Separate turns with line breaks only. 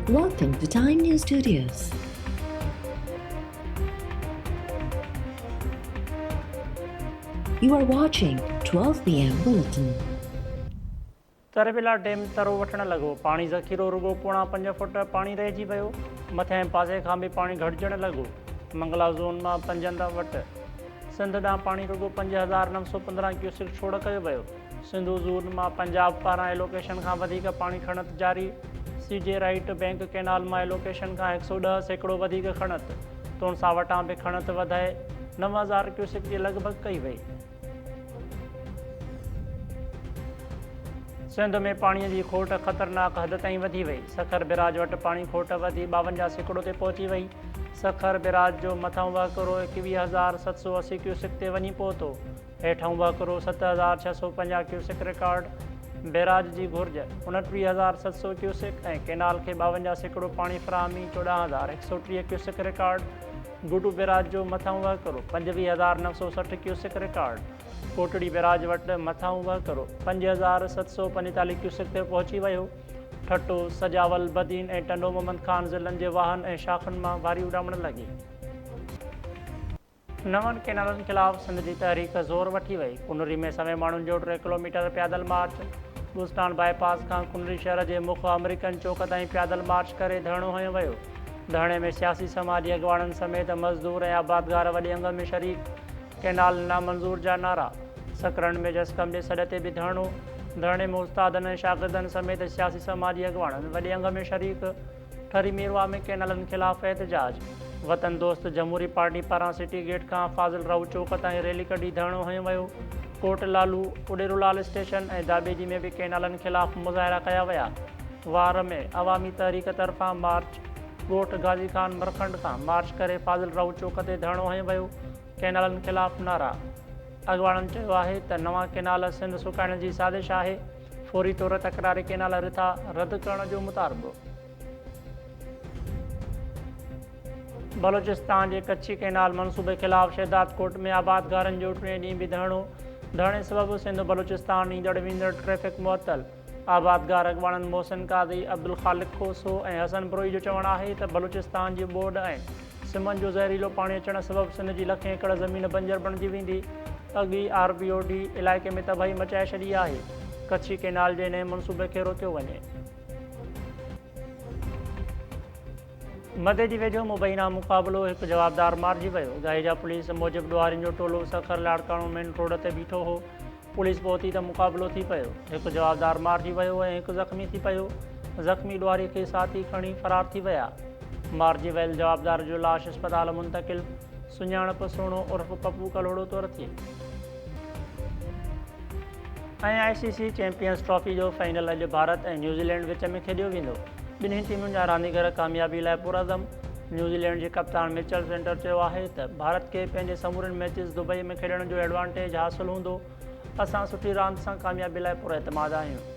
Welcome to Time News Studios. You are watching 12 PM Bulletin.
Tarbela dam ترو وٺڻ لڳو، پاڻي ذخيرو رڳو پوڻا پنج فوٽ پاڻي رهجي ويو، مٿئين پاسي کان به پاڻي گهٽجڻ لڳو، منگلا زون مان پنجند وٽ سنڌ ڏانهن پاڻي رڳو 5915 ڪيوسڪ ڇوڙ ڪيو ويو، سنڌو زون مان پنجاب پاران ايلوڪيشن کان وڌيڪ پاڻي کڻت جاري، سي جي رائيٽ بئنڪ ڪئنال مان ايلوڪيشن کان 110% وڌيڪ کڻت، تونسا وٽان به کڻت وڌائي 9000 ڪيوسڪ جي لڳ ڀڳ ڪئي وئي. سنڌ ۾ پاڻي جي کوٽ خطرناڪ حد تائين وڌي وئي، سکر بئراج وٽ پاڻي کوٽ وڌي 52% تي پهچي وئي، سکر بئراج جو مٿانهون وهڪرو 21780 ڪيوسڪ تي وڃي پهتو، هيٺانهون وهڪرو 7650 ڪيوسڪ رڪارڊ، بئراج جي گهرج 29700 ڪيوسڪ ۽ ڪئنال کي 52% پاڻي فراهمي 14130 ڪيوسڪ رڪارڊ، گڊو بئراج جو مٿانهون وهڪرو 25960 ڪيوسڪ رڪارڊ، ڪوٽڙي بئراج وٽ مٿانهون وهڪرو 5745 ڪيوسڪ تي پهچي ويو، ٺٽو، سجاول، بدين ۽ ٽنڊو محمد خان ضلعن جي واهن ۽ شاخن مان واري اڏامڻ لڳي. نون ڪئنالن خلاف سنڌ جي تحريڪ زور وٺي وئي، ڪنري ۾ سوين ماڻهن جو ٽي ڪلوميٽر پيادل مارچ، بوستان باء پاس کان ڪنري شهر جي مک آمريڪن چوڪ تائين پيادل مارچ ڪري ڌرڻو هنيو ويو، ڌرڻي ۾ سياسي سماجي اڳواڻن سميت مزدور ۽ آبادگار وڏي انگ ۾ شريڪ، ڪئنال نامنظور جا نعرا، سڪرنڊ ۾ جسقم جي سڏ تي به ڌرڻو، ڌرڻي ۾ استادن ۽ شاگردن سميت سياسي سماجي اڳواڻن وڏي انگ ۾ شريڪ. ٺري ميرواهه ۾ ڪئنالن خلاف احتجاج، وطن دوست جمهوري پارٽي پاران سٽي گيٽ کان فاضل راهو چوڪ تائين ريلي ڪڍي ڌرڻو هنيو ويو، ڪوٽ لالو، اڏيرو لال اسٽيشن ۽ داٻيجي ۾ به ڪئنالن خلاف مظاهرا ڪيا ويا، وارهه ۾ عوامي تحريڪ طرفان مارچ، ڳوٺ غازي خان مرکنڊ کان مارچ ڪري فاضل راهو چوڪ تي ڌرڻو هنيو ويو، ڪئنالن خلاف نعرا، اڳواڻن چيو آهي ته نوان ڪئنال سنڌ سڪائڻ جي سازش آهي، فوري طور تڪراري ڪئنال رٿا رد ڪرڻ جو مطالبو. بلوچستان جي ڪڇي ڪئنال منصوبي خلاف شهدادڪوٽ ۾ آبادگارن جو ٽئين ڏينهن به ڌرڻو، ڌرڻي سبب سنڌ بلوچستان ايندڙ ويندڙ ٽريفڪ معطل، آبادگار اڳواڻن محسن قاضي، عبدالخالق کوسو ۽ حسن بروهي جو چوڻ آهي ته بلوچستان جي ٻوڏ ۽ سمن جو زهريلو پاڻي اچڻ سبب سنڌ جي لکين ايڪڙ زمين بنجر بڻجي ويندي، اڳ ئي آر بي او ڊي علائقي ۾ تباهي مچائي ڇڏي آهي، ڪڇي ڪئنال جي نئين منصوبي کي روڪيو وڃي. مدي جي ويجهو مبينا مقابلو، هڪ جوابدار مارجي ويو، ڳاهيجا پوليس موجب ڏوهارين جو ٽولو سکر لاڙڪاڻو مين روڊ تي بيٺو هو، پوليس پهتي ته مقابلو ٿي پيو، هڪ جوابدار مارجي ويو ۽ هڪ زخمي ٿي پيو، زخمي ڏوهاري کي ساٿي کڻي فرار ٿي ويا، مارجي ويل جوابدار جو لاش اسپتال منتقل، سڃاڻپ سهڻو عرف پپو ڪلهوڙو طور ٿي. ۽ آء سي سي چيمپيئنز ٽرافي جو فائنل اڄ ڀارت ۽ نيوزيلينڊ وچ ۾ کيڏيو ويندو، ٻنهي ٽيمن جا رانديگر ڪاميابي لاء پرعزم، نيوزيلينڊ جي ڪپتان مچل سينٽر چيو آهي ته ڀارت کي پنهنجي سمورين ميچز دبئي ۾ کيڏڻ جو ايڊوانٽيج حاصل هوندو، اسان سٺي راند سان ڪاميابي لاء پراعتماد آهيون.